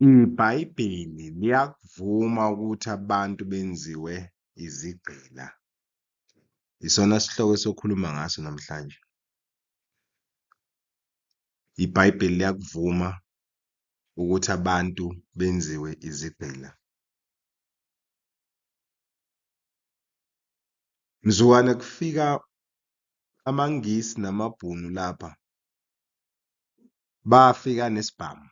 IBhayibheli liyakuvuma ukuthi abantu benziwe izigqila. Isona sihloko esokhuluma ngaso namhlanje. IBhayibheli liyakuvuma ukuthi abantu benziwe izigqila. Mzukwane kufika amaNgisi namaBhunu lapha, bafika nesibhamu,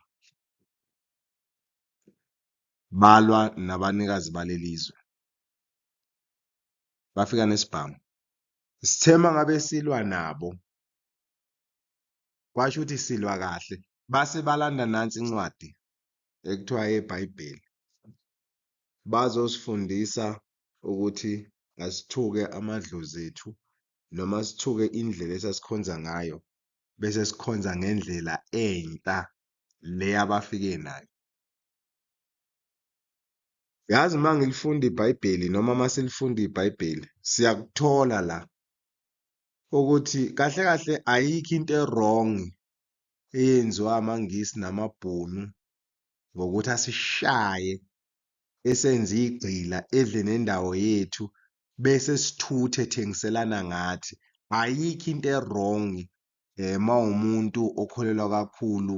balwa nabanikazi baleli zwe, bafika nesibhamu. Sithe uma ngabe silwa nabo, kwasho ukuthi silwa kahle, base balanda nansi incwadi ekuthiwa eyeBhayibheli, bazosifundisa ukuthi asithuke amadlozi ethu noma sithuke indlela esasikhonza ngayo bese sikhonza ngendlela entsha le abafike nayo. Yazi uma ngilifunda iBhayibheli noma uma silifunda iBhayibheli siyakuthola la ukuthi kahle kahle ayikho into e-wrong eyenziwa amaNgisi namaBhunu ngokuthi asishaye esenze igqila edle nendawo yethu bese sithuthe ethengiselana ngathi. Ayikho into e-wrong uma uwumuntu okholelwa kakhulu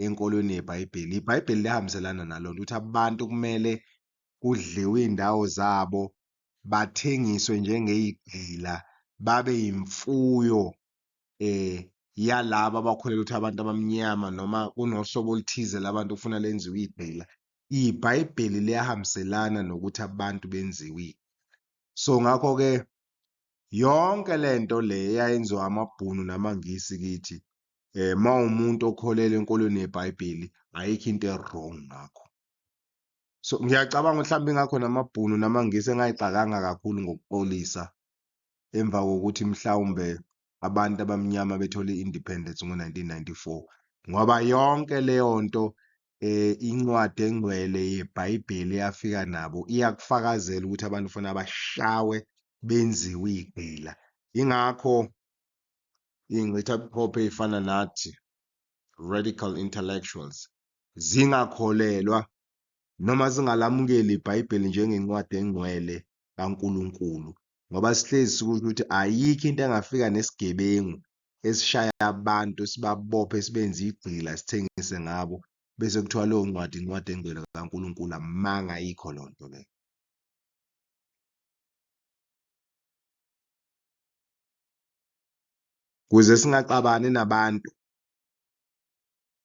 enkolweni yeBhayibheli. IBhayibheli liyahambiselana nalona ukuthi abantu kumele kudliwe iy'ndawo zabo, bathengiswe njengey'gqila, babe yimfuyo yalaba abakholelwa ukuthi abantu abamnyama noma kunohlobo oluthize labantu okufuna lenziwe iy'gqila. IBhayibheli liyahambiselana nokuthi abantu benziwe. So ngakho-ke yonke lento le eyayenziwa amaBhunu namaNgisi kithi uma uwumuntu okholelwa enkolweni yeBhayibheli ayikho into e-wrong ngakho. So ngiyacabanga mhlawumbe ingakho namaBhunu namaNgisi engayixakanga kakhulu ngokuxolisa emva kokuthi mhlawumbe abantu abamnyama bethole i-independence ngo-1994 ngoba yonke leyo nto incwadi engcwele yeBhayibheli eyafika nabo iyakufakazela ukuthi abantu funa bashawe benziwe iy'gqila. Yingakho iy'ngcithabuchopho ey'fana nathi radical intellectuals zingakholelwa noma zingalamukeli iBhayibheli njengencwadi engcwele kaNkulunkulu ngoba sihlezi sikusho ukuthi ayikho into engafika nesigebengu esishaya abantu sibabophe sibenze igqila sithengise ngabo bese kuthiwa leyo ncwadi incwadi engcwele kaNkulunkulu amanga ayikho loo nto leyo. Kuze singaxabani nabantu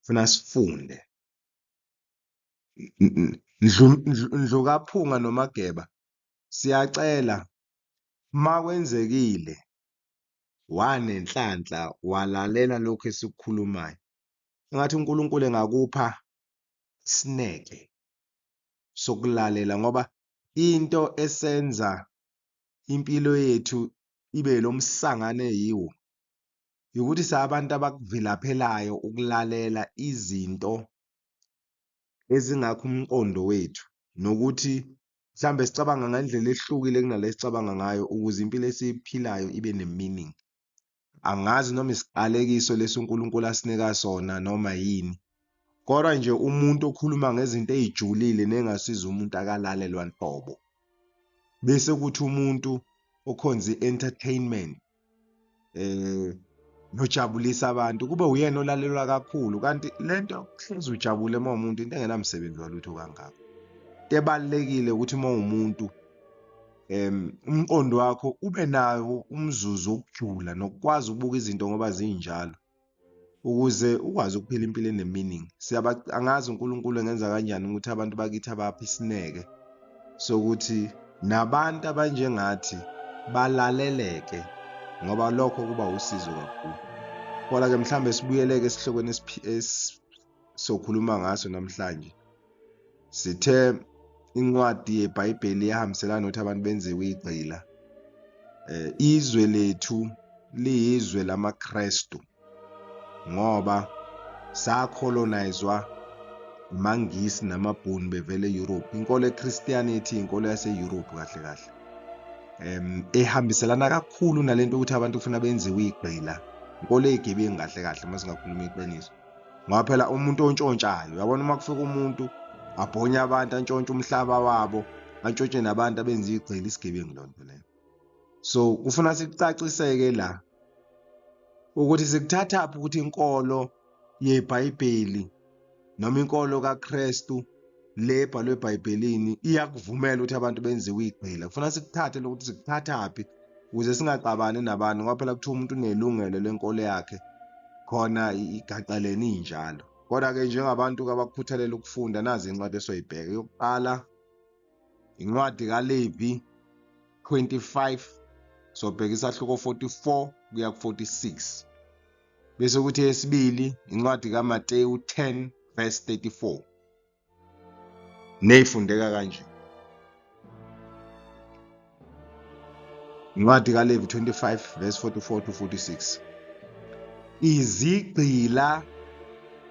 funa sifunde. Ndlu ndlu kaPhunga noMageba siyacela makwenzekile wanenhlanhla walalela lokhu esikukhulumayo engathi uNkulunkulu engakupha isineke sokulalela ngoba into esenza impilo yethu ibe lomsangano eyiwo ukuthi sabantu abakuvilaphelayo ukulalela izinto ezingakho umqondo wethu nokuthi mhlambe sicabanga ngendlela ehlukile kunale esicabanga ngayo ukuze impilo esiyiphilayo ibe ne-meaning. Angazi noma isiqalekiso lesi uNkulunkulu asinika sona noma yini, kodwa nje umuntu okhuluma ngezinto ey'julile nengasiza umuntu akalalelwa nhlobo. Bese kuthi umuntu okhonza i-entertainment nojabulisa abantu kube uyena olalelwa kakhulu kanti lento hlezi ujabule uma umuntu into engenamsebenzi walutho kangako. Into ebalulekile ukuthi uma uwumuntu umqondo wakho ube nawo umzuzu wokujula nokukwazi ukubuka izinto ngoba zinjalo ukuze ukwazi ukuphila impilo ene-meaning. Siyaba angazi uNkulunkulu engenza kanjani ukuthi abantu bakithi abaphe isineke sokuthi nabantu abanjengathi balaleleke ngoba lokho kuba usizo kakhulu. Kodwa-ke mhlawumbe sibuyeleke esihlokweni esizokhuluma ngaso namhlanje. Sithe incwadi yeBhayibheli iyahambiselana nokuthi abantu benziwe igqila. Izwe lethu liyizwe lamaKrestu ngoba sakholonayizwa amaNgisi namaBhunu bevele e-Europe. Inkolo yeChristianity inkolo yase-Europe kahle kahle. Ehambiselana kakhulu nalento ukuthi abantu kufuna benziwe igqila. Inkolo eyigebengu kahle kahle uma singakhuluma iqiniso. Ngoba phela umuntu ontshontshayo, uyabona uma kufika umuntu Abhonye abantu, antshontshe umhlaba wabo, antshontshe nabantu abenza igxila isigebengu lonto leyo. So kufuna sikucaciseke la ukuthi sikuthathaphi ukuthi inkolo yeBhayibheli noma inkolo kaKristu le ebhalwe eBhayibhelini iyakuvumela ukuthi abantu benziwe igqila. Kufuna sikuthathe lokuthi sikuthathaphi ukuze singaxabani nabantu, ngoba phela kuthiwa umuntu unelungelo lenkolo yakhe khona igaxelene injalo. Kodwa-ke njengabantu abakukhuthalela ukufunda, nazi incwadi esoyibheka. Yokuqala incwadi kaLevi 25, sobheka isahluko 44 kuya ku-46. Bese kuthi eyesibili incwadi kaMateyu 10 verse 34. Neyifundeka kanje. Incwadi kaLevi 25 verse 44 to 46. Izigqila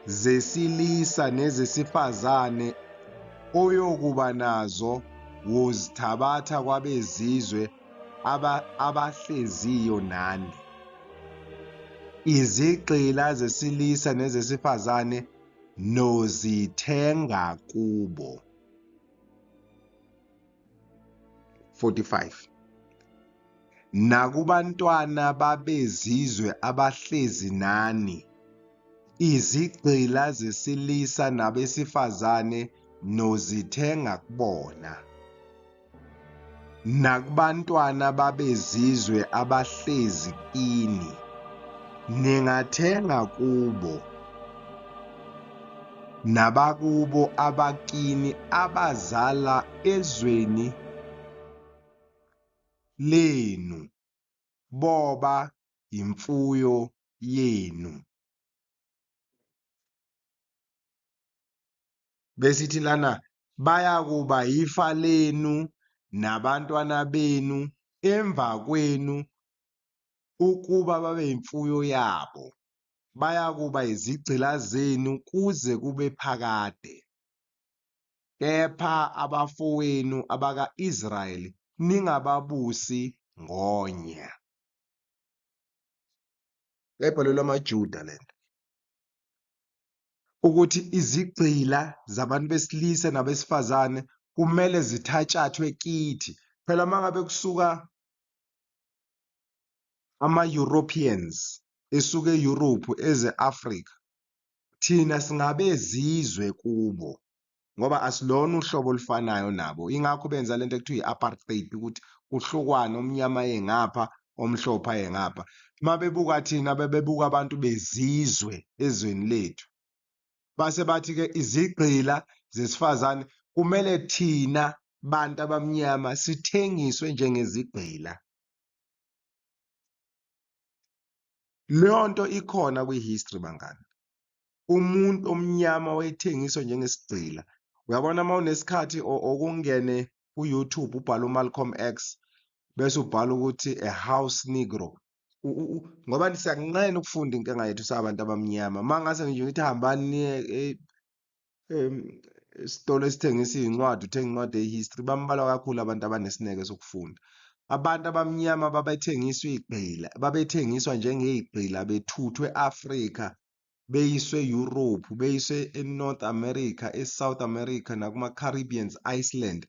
zesilisa nezesifazane oyokuba nazo wozithabatha kwabezizwe abahleziyo nani. Izigqila zesilisa nezesifazane nozithenga kubo. 45 Nakubantwana babezizwe abahlezi nani, izigqila zesilisa nabesifazane nozithenga kubona. Nakubantwana babezizwe abahlezi kini, ningathenga kubo nabakubo abakini abazala ezweni lenu, boba yimfuyo yenu. Besithi lana bayakuba yifa lenu nabantwana benu emva kwenu ukuba babe yimfuyo yabo, bayakuba izigqila zenu kuze kube phakade. Kepha abafowenu abaka-Israyeli ningababusi ngonya. Yayibhalelwe amaJuda lento ukuthi izigqila zabantu besilisa nabesifazane kumele zithatshathwe kithi. Phela uma ngabe kusuka ama-Europeans esuke e-Europe eze Africa, thina singabezizwe kubo ngoba asilona uhlobo olufanayo nabo. Ingakho benza lento ekuthiwa i-apartheid ukuthi kuhlukwane, omnyama aye ngapha, omhlophe aye ngapha. Uma bebuka thina bebebuka abantu bezizwe ezweni lethu. Base bathi-ke izigqila zesifazane kumele thina bantu abamnyama sithengiswe njengezigqila. Leyo nto ikhona kwi-history bangani. Umuntu omnyama wayethengiswa njengesigqila. Uyabona uma unesikhathi okungene ku-YouTube ubhale uMalcolm X bese ubhala ukuthi a house negro. Ngoba siyakunqena ukufunda inkinga yethu sabantu abamnyama. Uma ngase nje ngithi hambani niye esitolo esithengisa iy'ncwadi, uthenge incwadi ye-history, bambalwa kakhulu abantu abanesineke sokufunda. Abantu abamnyama babethengiswa iy'gqila, babethengiswa njengey'gqila bethuthwe e-Afrika beyiswe e-Europe, beyiswe e-North America, e-South America nakuma-Caribbeans Iceland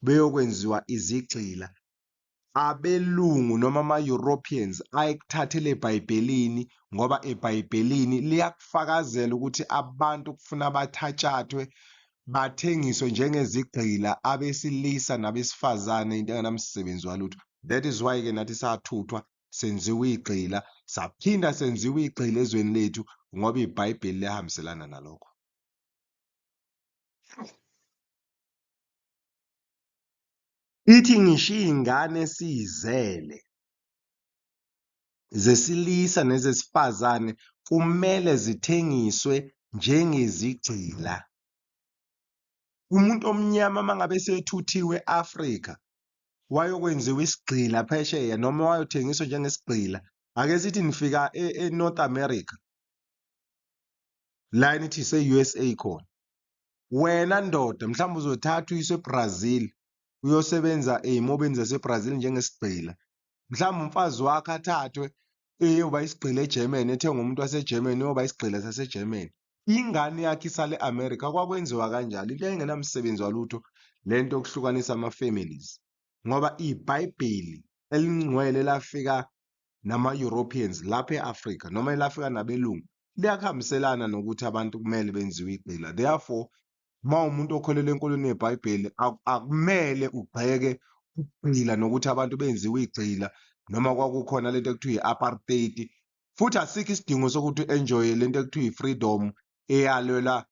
beyokwenziwa izigqila. Abelungu noma ama-Europeans ayekuthathele eBhayibhelini ngoba eBhayibhelini liyakufakazela ukuthi abantu kufuna bathatshathwe bathengiswe njengezigqila abesilisa nabesifazane into engenamsebenzi walutho. That is why ke nathi sathuthwa senziwa igqila saphinda senziwa igqila ezweni lethu ngoba iBhayibheli liyahambiselana nalokho. Ithi ngisho iy'ngane esiyizele zesilisa nezesifazane kumele zithengiswe njengezigqila. Umuntu omnyama uma ngabe sethuthiwe e-Afrika wayokwenziwa isigqila phesheya noma wayothengiswa njengesigqila, ake sithi nifika e-North America la nithi ise-USA khona, wena ndoda mhlawumbe uzothatha uyiswe eBrazil uyosebenza ey'mobeni zaseBrazil njengesigqila, mhlawumbe umfazi wakho athathwe eyoba isigqila eGermany, ethengwe umuntu waseGermany uyoba isigqila saseGermany. Ingane yakhe isale e-America. Kwakwenziwa kanjalo, into eyayingenamsebenzi walutho lento yokuhlukanisa ama-families, ngoba iBhayibheli elingcwele lafika nama-Europeans lapha e-Afrika noma elafika nabelungu liyakuhambiselana nokuthi abantu kumele benziwe igqila. Therefore, uma umuntu okholelwa enkolweni yeBhayibheli akumele ugxeke ukugqila nokuthi abantu benziwe igqila noma kwakukhona lento ekuthiwa i-apartheid. Futhi asikho isidingo sokuthi u-enjoye lento ekuthiwa i-freedom eyalwela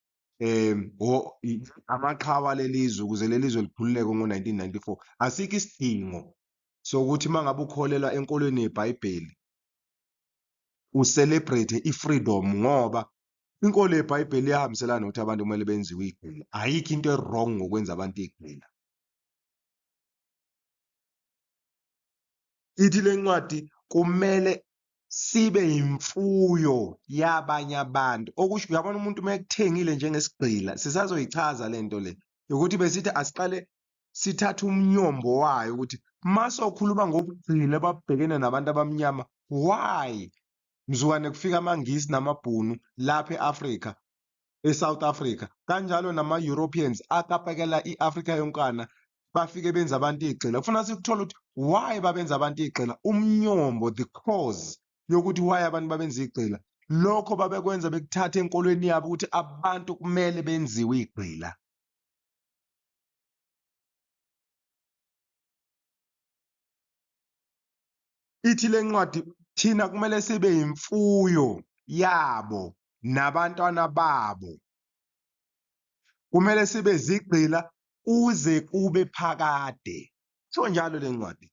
amaqhawe alelizwe ukuze lelizwe likhululeke ngo-1994. Asikho isidingo sokuthi uma ngabe ukholelwa enkolweni yeBhayibheli ucelebrate i-freedom, ngoba inkolo yeBhayibheli iyahambiselana nokuthi abantu kumele benziwe igqila. Ayikho into e-wrong ngokwenza abantu igqila. Ithi le ncwadi kumele sibe imfuyo yabanye abantu, okusho uyabona umuntu uma ekuthengile njengesigqila, sisazoyichaza le nto le ukuthi besithi asiqale sithathe umnyombo wayo ukuthi masokhuluma ngobugqila ababhekene nabantu abamnyama, why mzukwane kufika amaNgisi namabhunu lapha e-Afrika, e-South Africa, kanjalo nama-Europeans akapakela i-Afrika yonkana, bafike benza abantu igqila. Kufuna sikuthole ukuthi why babenza abantu igqila, umnyombo, the cause yokuthi why abantu babenza igqila. Lokho babekwenza bekuthatha enkolweni yabo ukuthi abantu kumele benziwe igqila. Ithi le ncwadi thina kumele sibe imfuyo yabo nabantwana babo, kumele sibe zigqila kuze kube phakade. Sho njalo le ncwadi.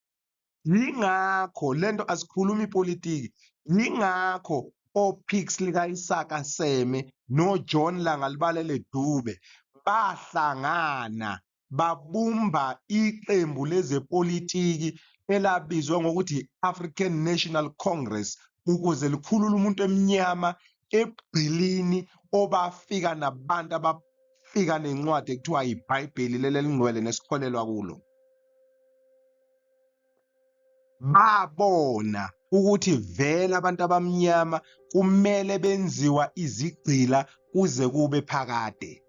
Yingakho lento asikhulumi ipolitiki, yingakho oPixley ka-Isaka Seme noJohn Langalibalele Dube bahlangana babumba iqembu lezepolitiki elabizwa ngokuthi i-African National Congress ukuze likhulule umuntu emnyama ebugqilini obafika nabantu abafika nencwadi ekuthiwa iBhayibheli leli elingcwele nesikholelwa kulo. Babona ukuthi vele abantu abamnyama kumele benziwa izigqila kuze kube phakade.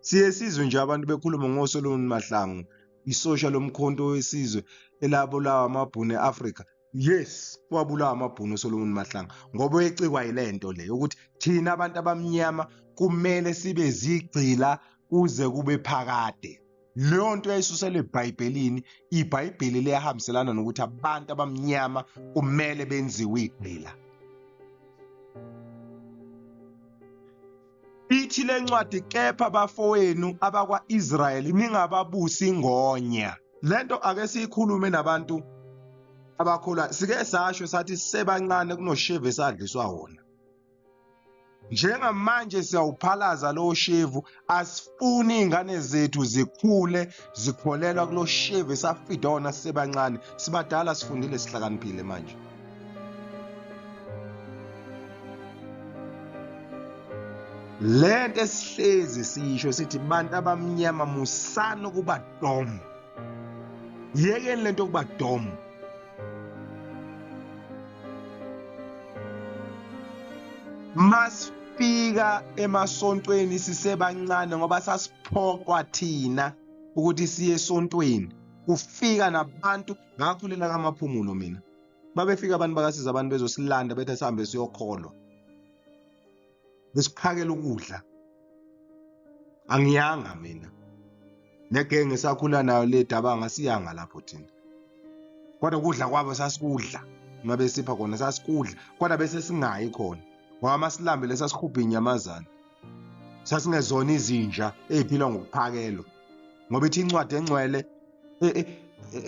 Siye sizwe nje abantu bekhuluma ngoSolomon Mahlangu, isosha lomkhonto wesizwe elabulawa amabhunu e-Afrika. Yes, wabulawa amabhunu uSolomon Mahlangu ngoba uyecikwa yilento le ukuthi thina abantu abamnyama kumele sibe zigqila kuze kube phakade. Leyo nto yayisuselwa eBhayibhelini. IBhayibheli liyahambiselana nokuthi abantu abamnyama kumele benziwe igqila. Ithi le ncwadi, kepha bafowenu abakwa-Israyeli ningababusi ngonya. Lento ake siyikhulume nabantu abakholwa. Sike sasho sathi sisebancane kunoshevu esadliswa wona. Njengamanje siyawuphalaza lowo shevu, asifuni iy'ngane zethu zikhule zikholelwa kulo shevu esafida wona sisebancane. Sibadala, sifundile, sihlakaniphile manje. Lento esihlezi sisho sithi bantu abamnyama musani ukuba dom, yekeni lento yokuba dom. Masifika emasontweni sisebancane ngoba sasiphoqwa thina ukuthi siye esontweni, kufika nabantu. Ngakhulela kaMaphumulo mina, babefika abantu bakasiza abantu bezosilanda bethe sihambe siyokholwa, besiphakela ukudla. Angiyanga mina negenge esakhula nayo le dabanga, siyanga lapho thina, kodwa ukudla kwabo sasikudla uma besipha khona sasikudla, kodwa bese singayi khona ngoba masilambile sasihubha inyamazane, sasingezona izinja ey'phila ngokuphakelwa, ngoba ithi incwadi engcwele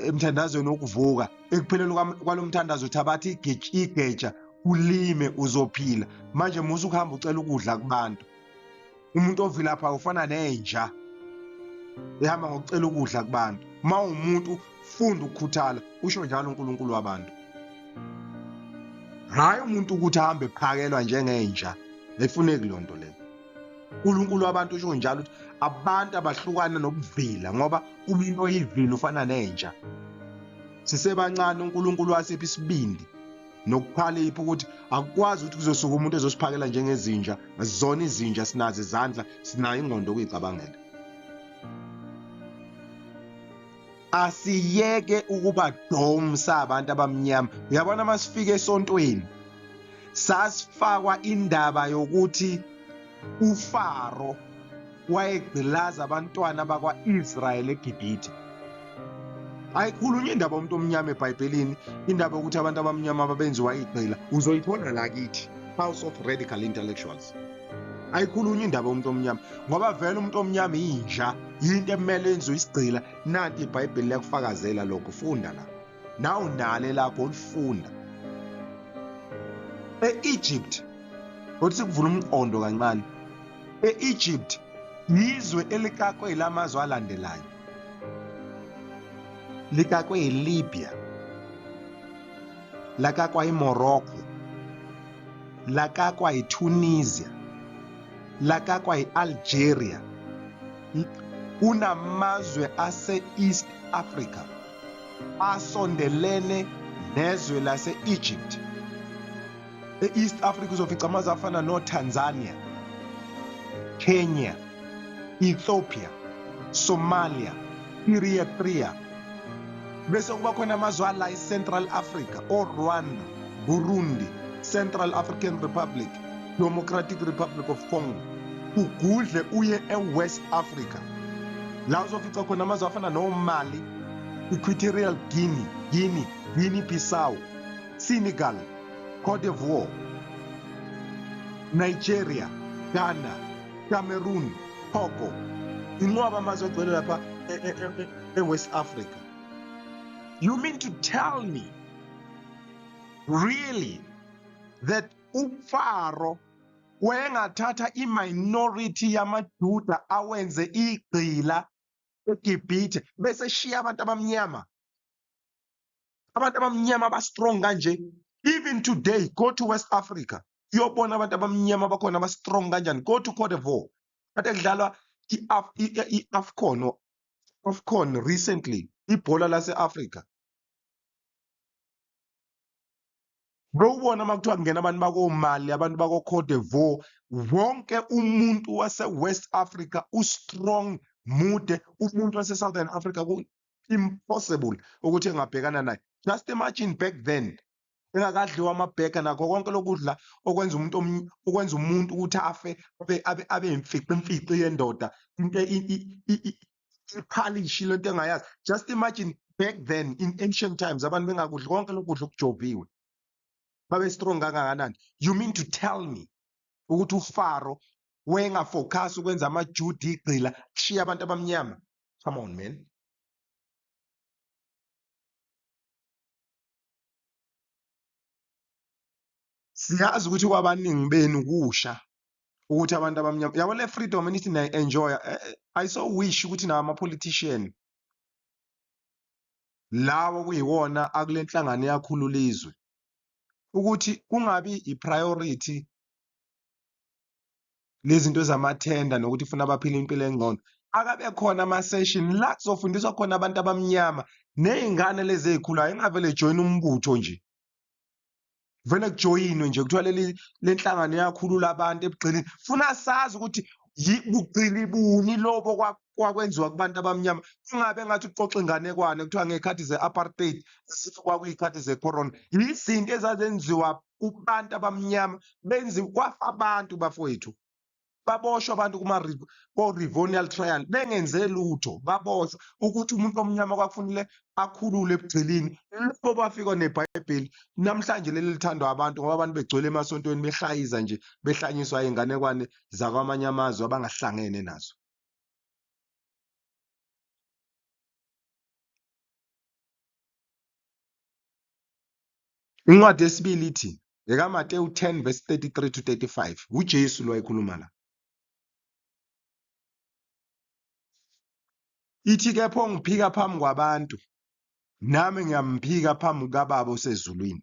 emthandazweni wokuvuka ekupheleni kwalo mthandazo thabatha igeja ulime uzophila. Manje musa ukuhamba ucela ukudla kubantu. Umuntu ovilapha ufana nenja ehamba ngokucela ukudla kubantu. Uma umuntu funda ukukhuthala, usho njalo uNkulunkulu wabantu. Hhayi umuntu ukuthi ahambe ephakelwa njengenja, ayifuneki leyo nto leyo. uNkulunkulu wabantu usho njalo ukuthi abantu abahlukane nobuvila, ngoba umuntu oyivila ufana nenja. Sisebancane uNkulunkulu wasipha isibindi nokukhalipha ukuthi akukwazi ukuthi kuzosuka umuntu ezosiphakela njengezinja. Zona izinja sinazo izandla, sinayo ingqondo okuyicabangela. Asiyeke ukuba domsa abantu abamnyama. Uyabona masifika esontweni sasifakwa indaba yokuthi uFaro wayegqilaza abantwana bakwa-Israyeli eGibhithe. Ayikhulunywa indaba yomuntu omnyama eBhayibhelini, indaba yokuthi abantu abamnyama babenziwa igqila uzoyithola la kithi, House of Radical Intellectuals. Ayikhulunywa indaba yomuntu omnyama ngoba vele umuntu omnyama inja, yinto emele yenziwe isigqila. Nanti iBhayibheli liyakufakazela lokho, funda la. Nawu nale lakho olifunda. E-Egypt, othi sikuvula umqondo kancane. E-Egypt yizwe elikakwe lamazwe alandelayo. Likakwe iLibya, lakakwa iMorocco, lakakwa iTunisia, lakakwa iAlgeria. Kunamazwe ase-East Africa asondelene nezwe lase-Egypt. E-East Africa uzofica amazwe afana no-Tanzania, Kenya, Ethiopia, Somalia, Eritrea. Bese kuba khona amazwe ala e-Central Africa, o-Rwanda, Burundi, Central African Republic, Democratic Republic of Congo. Ugudle uye e-West Africa. La uzofica khona amazwe afana no-Mali, Equatorial Guinea, Guinea, Guinea-Bissau, Senegal, Cote d'Ivoire, Nigeria, Ghana, Cameroon, Togo. Inqwaba amazwe agcwele lapha e-West Africa. You mean to tell me really that uFaro wayengathatha i-minority yamaJuda awenze igqila eGibhithe bese shiya abantu abamnyama? Abantu abamnyama aba-strong kanje. Even today, go to West Africa, uyobona abantu abamnyama bakhona aba-strong kanjani. Go to Cote d'Ivoire, kade kudlalwa i-AFCON, AFCON recently, ibhola lase-Africa. Bewubona uma kuthiwa kungena abantu bakoMali, abantu bako-Cote d'Ivoire, wonke umuntu wase-West Africa u-strong, mude. Umuntu wase-Southern Africa ku-impossible ukuthi engabhekana naye. Just imagine back then, engakadliwa amabheka nakho konke lokudla okwenza umuntu okwenza umuntu ukuthi afe abe abe imfiqimfiqi yendoda, into iphalishi lento engayazi. Just imagine back then in ancient times, abantu bengakudli konke lokudla okujoviwe, babe strong kangakanani. You mean to tell me ukuthi uFaro wayengafocus ukwenza amaJuda igqila, kushiya abantu abamnyama? Come on man. Siyazi ukuthi kwabaningi benu kusha ukuthi abantu abamnyama, yabo le freedom enithi niyayi-enjoy. I so wish ukuthi nawo ama-politician lawo kuyiwona akule nhlangano eyakhulula izwe, ukuthi kungabi i-priority lezinto zamathenda nokuthi funa baphile impilo engcono. Akabe khona ama-session la kuzofundiswa khona abantu abamnyama ney'ngane lezi ey'khulayo, ingavele join umbutho nje, vele kujoyinwe nje kuthiwa leli lenhlangano yakhulula abantu ebugqilini. Funa sazi ukuthi bugqili buni lobo kwakwenziwa kubantu abamnyama. Kungabe ngathi uxoxa inganekwane kuthiwa ngey'khathi ze-apartheid, sithi kwakuyikhathi ze-corona. Izinto ezazenziwa kubantu abamnyama benziwa, kwafa abantu bafowethu, baboshwa abantu kuma-Rivonia trial bengenze lutho, baboshwa ukuthi umuntu omnyama kwakufanele akhulule ebugqilini. Labo bafika neBhayibheli namhlanje leli lithandwa abantu ngoba abantu begcwele emasontweni behlayiza nje, behlanyiswa iy'nganekwane zakwamanye amazwe abangahlangene nazo. Incwadi yesibili ithi ekaMateyu 10 verse 33 to 35, uJesu lo wayekhuluma la. Ithi kepha ongiphika phambi kwabantu, nami ngiyamphika phambi kukaBaba osezulwini.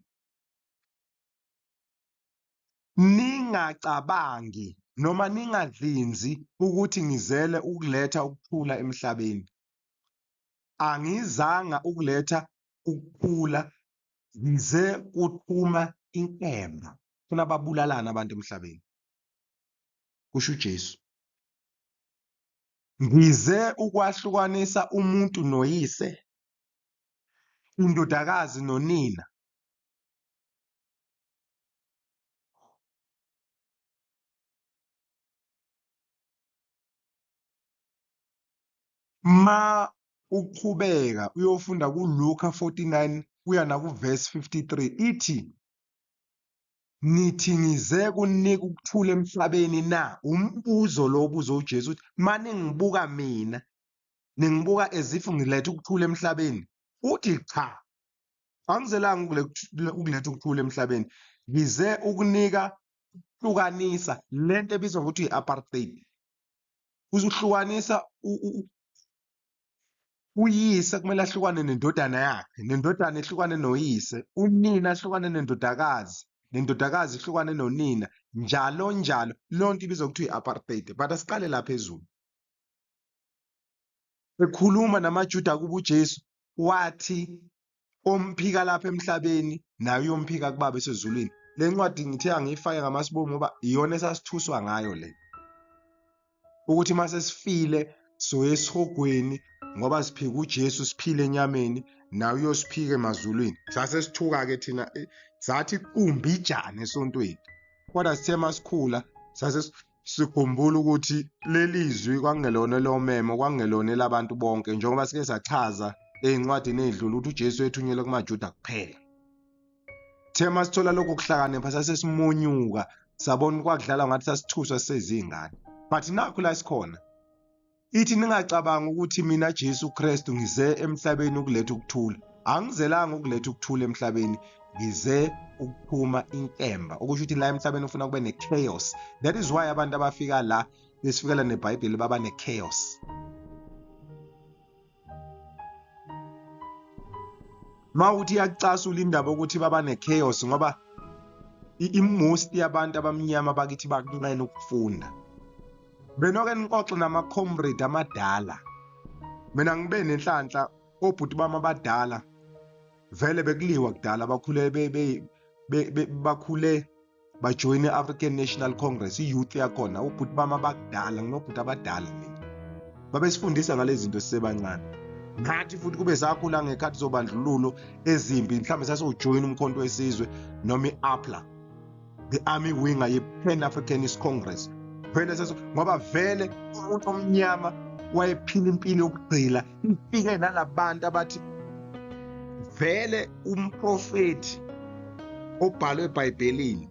Ningacabangi noma ningadlinzi ukuthi ngizele ukuletha ukuthula emhlabeni. Angizanga ukuletha ukukhula, ngize kuthuma inkemba, funa babulalana abantu emhlabeni, kusho uJesu. Ngize ukwahlukanisa umuntu noyise, indodakazi nonina. Ma uqhubeka uyofunda kuLuka 49 kuya nakuvesi 53 ithi nithi ngize kunika ukuthula emhlabeni na? Umbuzo lo obuzo uJesu uthi maningibuka mina ningibuka as if ngiletha ukuthula emhlabeni. Uthi cha, angizelanga ukuletha ukuthula emhlabeni, ngize ukunika hlukanisa lento ebizwa ngokuthi i-apartheid. Uzuhlukanisa uyise kumele ahlukane nendodana yakhe, nendodana ihlukane noyise, unina ahlukane nendodakazi, nendodakazi ihlukane nonina, njalo njalo. Leyo nto ibizwa kuthiwa i-apartheid. But asiqale la phezulu. Ekhuluma namaJuda kuba uJesu wathi omphika lapha emhlabeni naye uyomphika kubaba esezulwini. Le ncwadi ngithe angiyifake ngamasibomu ngoba iyona esasithuswa ngayo le, ukuthi uma sesifile soye esihogweni ngoba siphika uJesu siphile enyameni naye uyosiphika emazulwini. Sase sithuka-ke thina, sathi qumbijane esontweni, kodwa sithe masikhula sase sikhumbula ukuthi leli zwi kwakungelona elomemo, kwakungelona elabantu bonke, njengoba sike sachaza ey'ncwadini ey'dlule ukuthi uJesu ethunyelwe kumaJuda kuphela. Thema masithola lokho kuhlakanipha sasesimunyuka, sabona kwakudlalwa ngathi, sasithuswa sisezingane. But nakhu la sikhona. Ithi ningacabangi ukuthi mina Jesu Kristu ngize emhlabeni ukuletha ukuthula. Angizelanga ukuletha ukuthula emhlabeni, ngize ukuphuma inkemba. Okusho ukuthi la emhlabeni ufuna kube ne-chaos. That is why abantu abafika la besifikela neBhayibheli baba ne-chaos. Mawuthi iyakucasula indaba ukuthi baba ne-chaos ngoba i-most yabantu abamnyama bakithi bakunqena ukufunda. Benoke nixoxe nama-comrade amadala. Mina ngibe nenhlanhla, obhuti bami abadala vele bekuliwa kudala, bakhule bakhule bajoyine i-African National Congress, i-youth yakhona. Ubhuti bami abakudala, nginobhuti abadala mina, babesifundisa ngalezi zinto sisebancane. Nathi futhi kube sakhula ngekhathi zobandlululo ezimbi, mhlawumbe sasewujoyina uMkhonto weSizwe noma i-APLA, the army winger ye-Pan Africanist Congress vele seso, ngoba vele umuntu omnyama wayephila impilo yokugcila. Ifike nalabantu abathi vele umprofethi obhalwe eBhayibhelini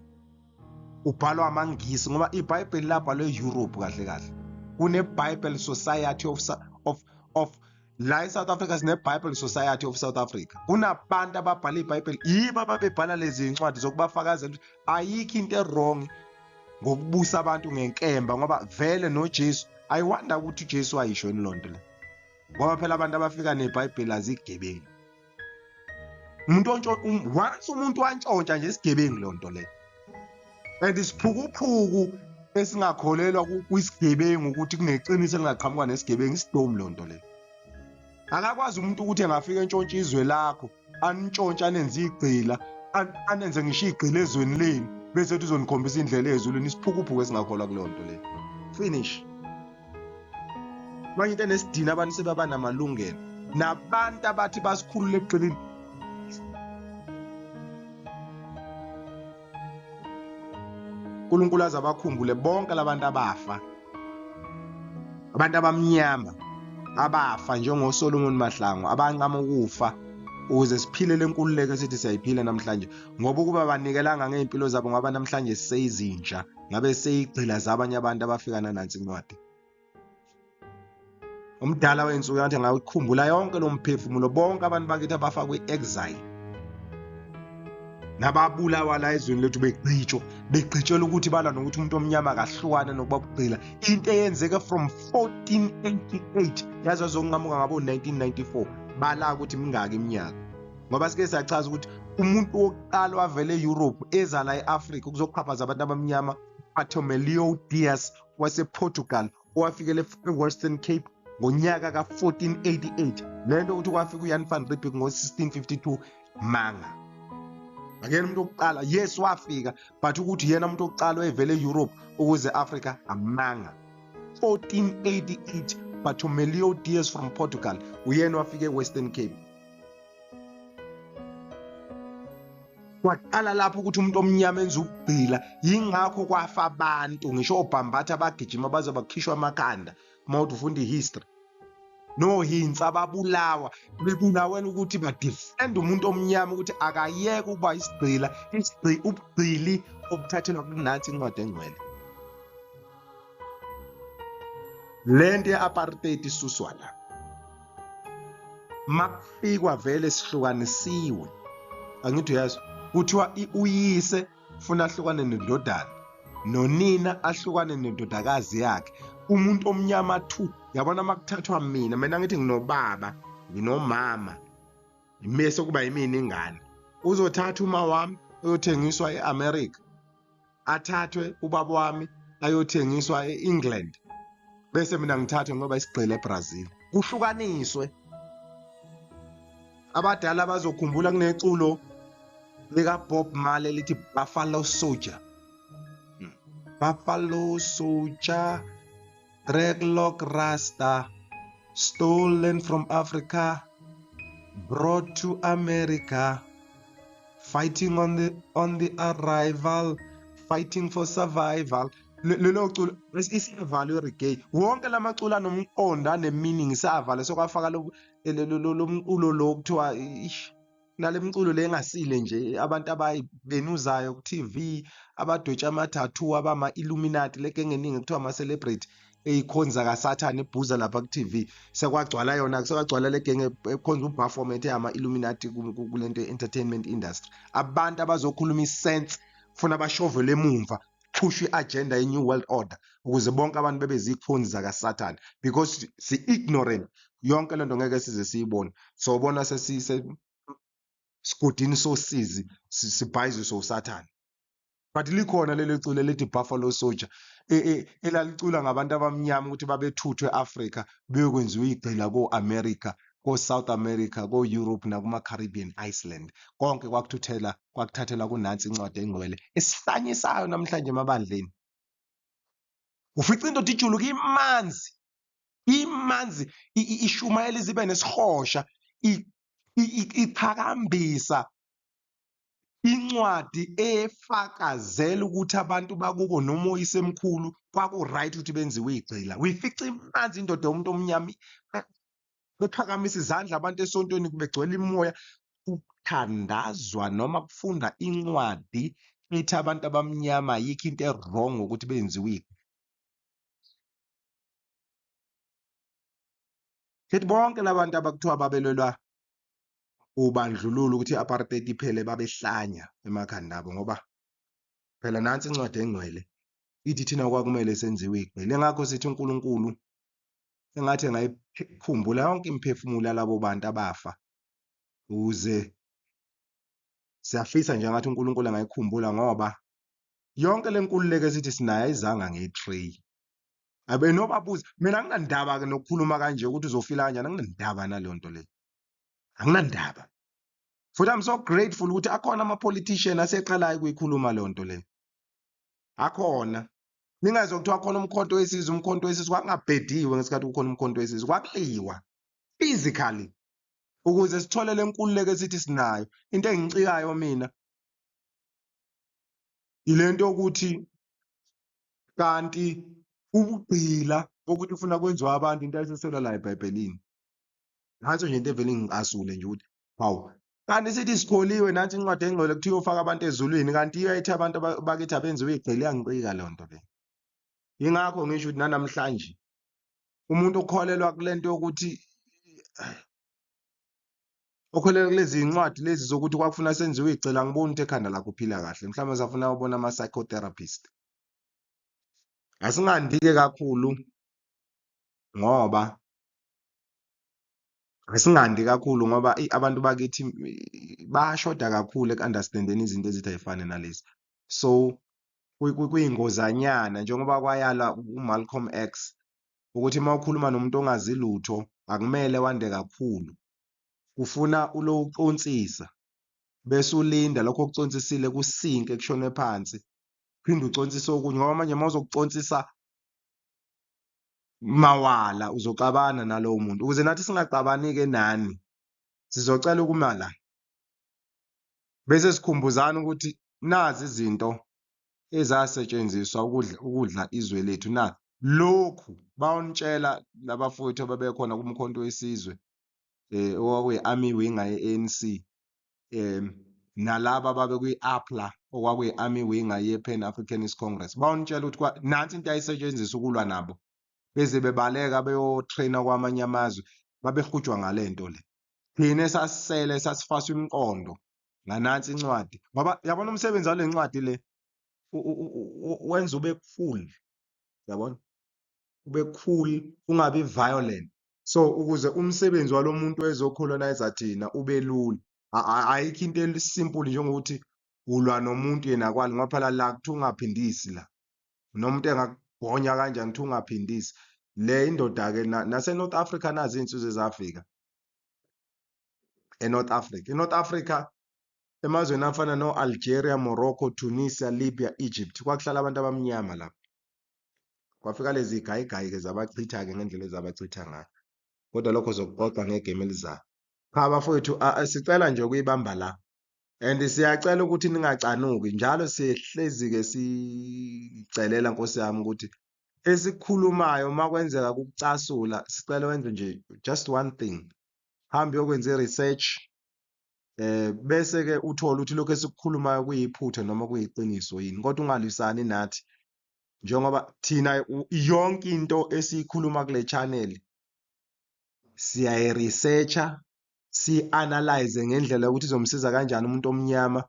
ubhalwa amaNgisi, ngoba iBhayibheli labhalwe e-Europe kahle kahle. Kune-Bible Society of la e-South Africa, sine-Bible Society of South Africa. Kunabantu ababhala iBhayibheli, yibo ababebhala lezi ncwadi zokubafakazela ukuthi ayikho into e-wrong ngokubusa abantu ngenkemba, ngoba vele noJesu. I wonder ukuthi uJesu wayisho yini lonto le, ngoba phela abantu abafika neBhayibheli azigebengu. Umuntu ontsho once umuntu wantshontsha nje isigebengu lonto le, and isiphukuphuku esingakholelwa kwisigebengu ukuthi kuneqiniso elingaqhamuka nesigebengu, isidomu lonto le. Akakwazi umuntu ukuthi engafika entshontsha izwe lakho, anintshontshe, anenze igqila, anenze ngisho igqila ezweni lenu, bese ethi uzonikhombisa indlela ezulwini. Isiphukuphuku esingakholwa kuleyo nto leyo. Finish. Manje into enesidina, abantu sebaba namalungelo, nabantu abathi basikhulule ebugqilini. uNkulunkulu aze abakhumbule bonke labantu abafa, abantu abamnyama abafa njengoSolomon Mahlangu, abancama ukufa ukuze siphile lenkululeko esithi siyayiphila namhlanje, ngoba ukuba banikelanga ngey'mpilo zabo ngoba namhlanje siseyizinja, ngabe seyigqila zabanye abantu abafika nanansi incwadi. Umdala wensuku yathi ngawukhumbula yonke lo mphefumulo, bonke abantu bakithi abafa kwi-exile nababulawa la ezweni lethu begqitshwa, begqitshelwa ukuthi balwa nokuthi umuntu omnyama akahlukane nokuba bugqila, into eyenzeke from 1488 yaze yazonqamuka ngabo 1994. Bala ukuthi mingaki iminyaka, ngoba sike sachaza ukuthi umuntu wokuqala wavela e-Europe eza la e-Afrika ukuzoqhaphaza abantu abamnyama, Bartolomeu Dias wasePortugal, owafikela e-Western Cape ngonyaka ka-1488. Lento ukuthi kwafika uJan van Riebeeck ngo-1652 manga. Akuyena umuntu wokuqala, yes wafika, but ukuthi yena umuntu wokuqala oyevele e-Europe ukuze Africa, amanga. 1488 Bartolomeu Dias from Portugal uyena wafika e-Western Cape. Kwaqala lapho ukuthi umuntu omnyama enza ukugcila, yingakho kwafa abantu, ngisho obhambatha bagijima baze bakhishwa amakhanda. Uma uthi ufunda i-history, noHintsa babulawa, bebulawela ukuthi badefend umuntu omnyama ukuthi akayeke ukuba isigqila, ubugqili obuthathelwa kunathi incwadi engcwele. Lento ye-apartheid isuswa la. Makufikwa vele sihlukanisiwe, angithi uyazi kuthiwa uyise funa ahlukane nendodana, nonina ahlukane nendodakazi yakhe. Umuntu omnyama 2, yabona makuthathwa mina ngithi nginobaba nginomama, imese kuba yimina ingane, uzothatha uma wami uyothengiswa eAmerica, athathwe ubaba wami ayothengiswa eEngland, bese mina ngithathwe ngoba isigqile eBrazil. Kuhlukaniswe. Abadala bazokhumbula kuneculo lika Bob Marley lithi Buffalo Soldier. Buffalo Soldier, dreadlock Rasta, stolen from Africa, brought to America, fighting on the arrival, fighting for survival. Lelo culo isavalo reggae, wonke lamacula anomqondo ane-meaning isavalo sokwafaka lo mculo lo kuthiwa nale mculo le engasile nje, abantu abayibenuzayo ku-TV, abadwetsha ama-tattoo, abama-Illuminati, le genge eningi kuthiwa ama-celebrity eyikhonza kaSathane ibhuza lapha ku-TV, sekwagcwala yona, sekwagcwala le genge ekhonza uBaphomet eyama-Illuminati kulento ye-entertainment industry. Abantu abazokhuluma i-sense funa bashovele emumva, push i-agenda ye-New World Order ukuze bonke abantu bebe zikhonzi zakaSathane, because si-ignorant, yonke lento ngeke size siyibone. Sobona sesise sigodini sosizi, sibhayiziswe uSathane. But likhona leli culo elithi Buffalo Soldier elalicula ngabantu abamnyama ukuthi babethuthwe e-Afrika beyokwenziwa igqila ko-America, ko-South America, ko-Europe nakuma-Caribbean Iceland. Konke kwakuthuthela, kwakuthathelwa kunansi incwadi engcwele esihlanyisayo namhlanje emabandleni. Ufica indoda ijuluka imanzi, imanzi ishumayela izibe nesihosha, iqhakambisa incwadi efakazela ukuthi abantu bakubo noma oyisemkhulu kwaku-right ukuthi benziwe igqila. Uyifica imanzi indoda yomuntu omnyama bephakamisa izandla abantu esontweni begcwele imoya, kuthandazwa noma kufunda incwadi ethi abantu abamnyama ayikho into e-wrong ngokuthi benziwe igqila. Sithi bonke labantu abakuthiwa babelelwa ubandlululo ukuthi i-apartheid iphele babehlanya emakhanda abo, ngoba phela nansi incwadi engcwele ithi thina kwakumele senziwe igqila. Engakho sithi uNkulunkulu engathi engayikhumbula yonke imiphefumulo yalabo bantu abafa, ukuze siyafisa nje ngathi uNkulunkulu angayikhumbula, ngoba yonke le nkululeko esithi sinayo ayizanga nge-tray. Abe nobabuza, mina anginandaba ke nokukhuluma kanje ukuthi uzofila kanjani, anginandaba naleyo nto leyo, anginandaba. Futhi I'm so grateful ukuthi akhona ama-politician aseqalayo ukuyikhuluma leyo nto leyo, akhona. Ningezwa kuthiwa khona umkhonto wesizwe, umkhonto wesizwe kwakungabhediwe ngesikhathi kukhona umkhonto wesizwe, kwakuliwa physically ukuze sithole le nkululeko esithi sinayo. Into engicikayo mina ilento yokuthi kanti ubugqila bokuthi ufuna kwenziwa abantu into ayisuselwa la eBhayibhelini. Nanso nje into evele ingicasule nje ukuthi hawu, kanti sithi sikholiwe nansi incwadi engcwele kuthiwa uyofaka abantu ezulwini, kanti iyo ethi abantu bakithi abenziwe igqila. Iyangicika leyo nto leyo. Yingakho ngisho ukuthi nanamhlanje umuntu okholelwa kulento yokuthi okholelwa kulezi zincwadi lezi zokuthi kwakufuna senziwe igcila, angiboni ukuthi ekhanda lakho uphila kahle. Mhlawumbe safuna ubona ama-psychotherapist. Asingandike kakhulu ngoba asingandi kakhulu ngoba abantu bakithi bayashoda kakhulu eku-understandeni izinto ezithi ayifane nalezi. So kuyingozanyana njengoba kwayala uMalcolm X Ukuthi uma ukhuluma nomuntu ongazi lutho akumele wande kakhulu, kufuna ulo uconsisa bese ulinda lokho okuconsisile kusinke kushone phansi, phinde uconsise okunye ngoba manje uma uzokuconsisa mawala uzoxabana nalowo muntu. Ukuze nathi singaxabani-ke nani, sizocela ukuma la bese sikhumbuzana ukuthi nazi izinto ezasetshenziswa ukudla ukudla izwe lethu na lokhu bayonitshela labafowethu ababekhona kuMkhonto weSizwe eh okwakuyi-army winger ye-ANC nalaba ababe kwi-APLA okwakuyi-army winger ye-Pan Africanist Congress bayonitshela ukuthi nansi into ayisetshenziswa ukulwa nabo beze bebaleka beyotraina kwamanye amazwe babehujwa ngalento le. Thina esasisele sasifaswa imiqondo nganansi incwadi ngoba yabona umsebenzi wale ncwadi le wenza ube cool, yabona, ube cool, ungabi violent. So ukuze umsebenzi walomuntu ezocolonize thina ube lula, ayikho into esimple njengokuthi ulwa nomuntu yena kwali, ngoba phela la kuthiwa ungaphindisi la, noma umuntu engakubhonya kanjani kuthiwa ungaphindisi. Le indoda-ke nase-North Africa nazi iy'nsizwa ezafika e-North Africa. I-North Africa emazweni afana no-Algeria, Morocco, Tunisia, Libya, Egypt kwakuhlala abantu abamnyama lapho. Kwafika lezi gayigayi-ke zabachitha-ke ngendlela ezabachitha ngayo, kodwa lokho zokuxoxa ngegame elizayo. Cha bafowethu, sicela nje ukuyibamba la and siyacela ukuthi ningacanuki njalo, sihlezi-ke sicelela nkosi yami ukuthi esikhulumayo uma kwenzeka kukucasula, sicela wenze nje just one thing, hambe uyokwenza i-research bese ke uthola ukuthi lokho esikukhulumayo kuyiphutha noma kuyiqiniso yini, kodwa ungalwisani nathi njengoba thina yonke into esiyikhuluma kule channel siyayi-researcha, si-analyze ngendlela yokuthi izomsiza kanjani umuntu omnyama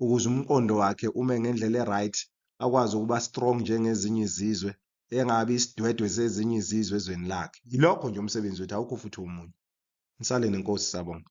ukuze umqondo wakhe ume ngendlela e-right, akwazi ukuba strong njengezinye izizwe, engabi isidwedwe sezinye izizwe ezweni lakhe. Yilokho nje umsebenzi wethu, awukho futhi omunye. Nisale nenkosi, sabonga.